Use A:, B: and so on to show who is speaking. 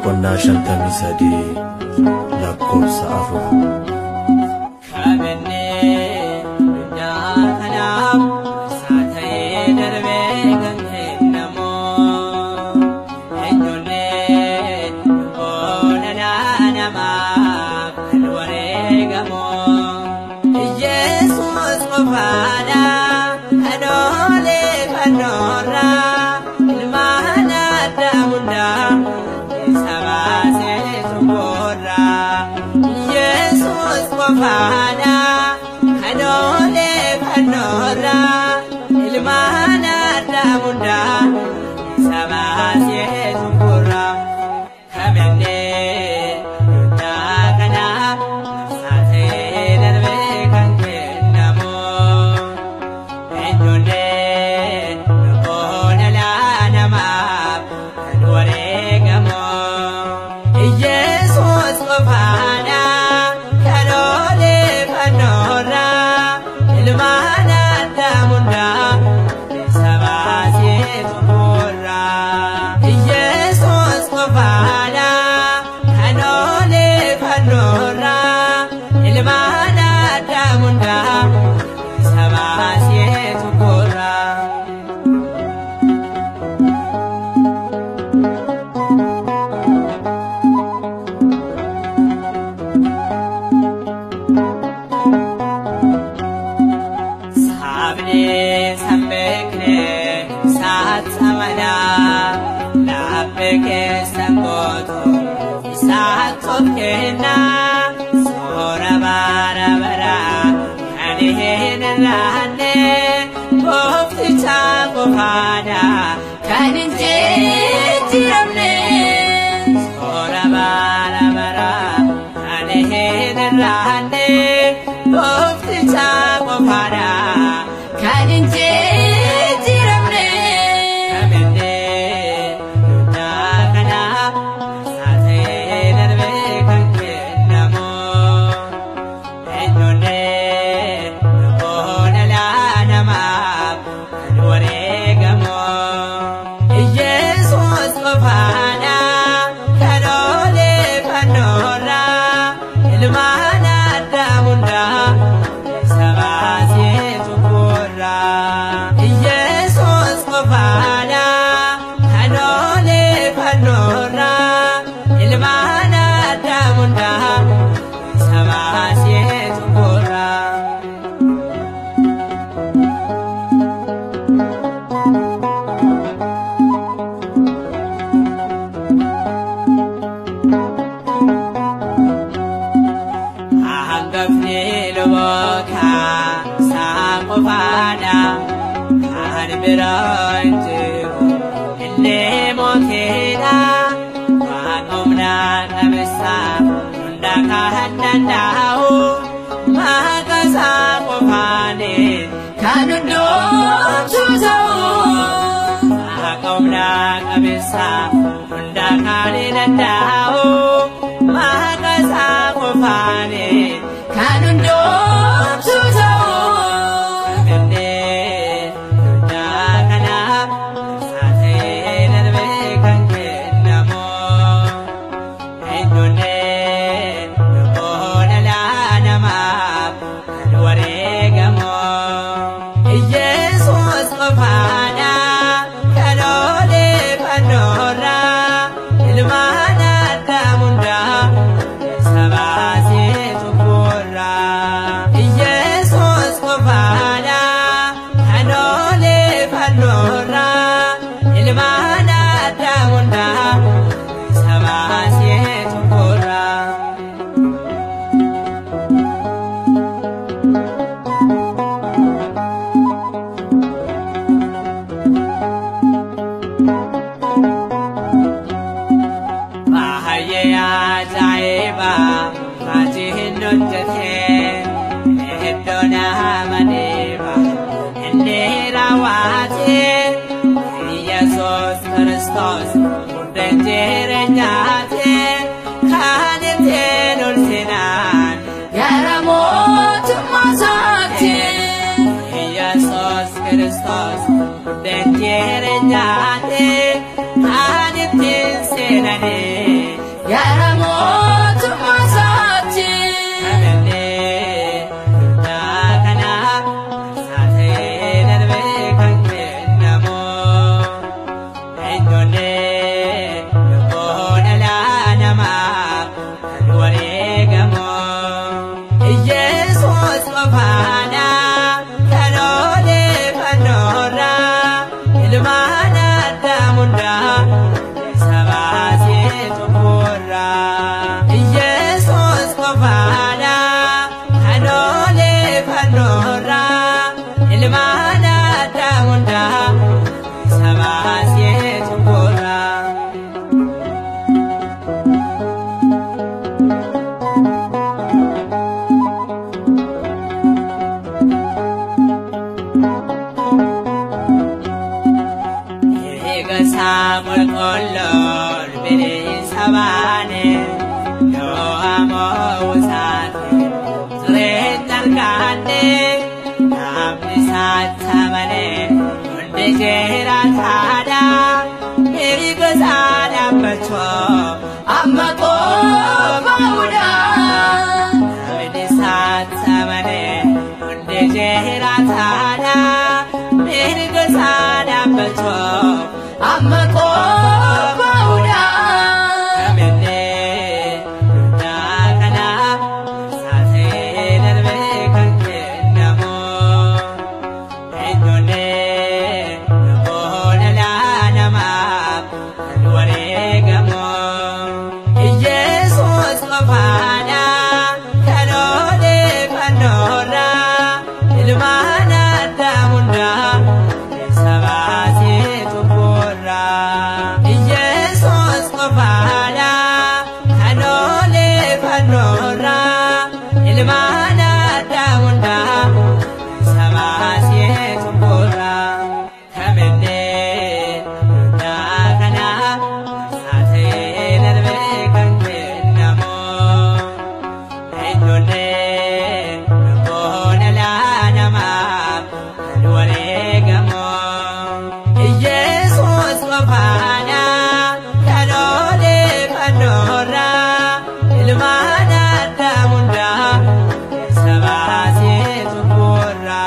A: boqonnaa 53 lakkoofsa 4.
B: Qabannee addunyaa kanaaf isaa ta'ee darbee kan kennamu. Eenyullee lubbuu dhala namaaf kan wareegamu. Yesuus qofaadha kan oolee fannoorraa ilmaan addaa hundaa isa baasee cubburraa. Yesuus qofaadha kan oolee fannoorraa ilmaan addaa hundaa isa baasee cubburraa. Kamennee addunyaa kanaaf isaa ta'ee darbee kan kennamu. Eenyullee lubbuu dhala namaaf kan wareegamu. Yesuus qofaadha kan oolee fannoorraa ilmaan addaa hundaa isa baasee cubburraa. Yesuus qofaadha kan oolee fannoorraa ilmaan addaa hundaa isa baasee cubburraa. Sabni san beekne isaatti amanaa laphee keessan gootu isaatti of kennaa soora bara baraa kan hin laanne goofticha qofaadha
C: Kan hin jijjiiramne.
B: Soora bara baraa kan hin laanne goofticha qofaadha.
C: Kan hin jijjiiramne.
B: Kamennee addunyaa kanaaf isaa ta'ee darbee kan kennamu. Eenyullee lubbuu dhala namaaf kan wareegamu. Yesuus qofaadha kan oolee fannoorraa ilmaan addaa hundaa isa baasee cubburraa. Yesuus qofaadha kan oolee fannoorraa ilmaan addaa hundaa isa baasee cubburraa. Hangafni lubootaa isaa qofaadha. Kan biroo hin jiru inni mootiidha. Waaqa humna qabeessa hunda kan danda'u maqaa isaa qofaani.
C: Kan hundumtuu ta'u.
B: Waaqa humna qabeessa hunda kan danda'u maqaa isaa qofaani.
C: Kan hundumtuu ta'u.
B: Kamennee addunyaa kanaaf isaa ta'ee darbee kan kennamu. Eenyullee lubbuu dhala namaaf kan wareegamu. Yesuus qofaadha kan oolee fannoorraa ilmaan addaa hundaa isa baasee cubburraa. Yesuus qofaadha kan oolee fannoorraa ilmaan addaa hundaa isa baasee cubburraa. Baay'ee ajaa'iba raajiin hojjete iddoo nama dhiba inni raawwate Yesuus Kiristoos hundeen jireenyaati kan ittiin ulfinaan
C: Gara mootummaa isaatti.
B: Yesuus Kiristoos hundeen jireenyaati kan ittiin seenanii. Isaa qulqulluun bilisa baane yoo ammoo isaati jireenya arganne namni isaatti amane hundi jiraataadha mirga isaa dhaabbachuu
C: amma qophaa'uudha.
B: Namni isaatti amane hundi jiraataadha mirga isaa dhaabbachuu
C: amma qophaa'uudha.
B: Namni addunyaa kana saatee darbee kan kennamu eenyullee lubbuu dhala namaaf kan wareegamu. Yesuus qofaadha kan odeeffannoorra ilmaan addaam hundaa isa baasee cubburra. Yesuus qofaadha kan odeeffannoorra ilmaan addaam hundaa isa baasee cubburra. Kamillee addunyaa kana saatee darbee kan kennamu. Eenyullee lubbuu dhala namaaf kan wareegamu. Yesuus qofaadha kan odeeffannoorra ilmaan addaam hundaa isa baasee cubburra.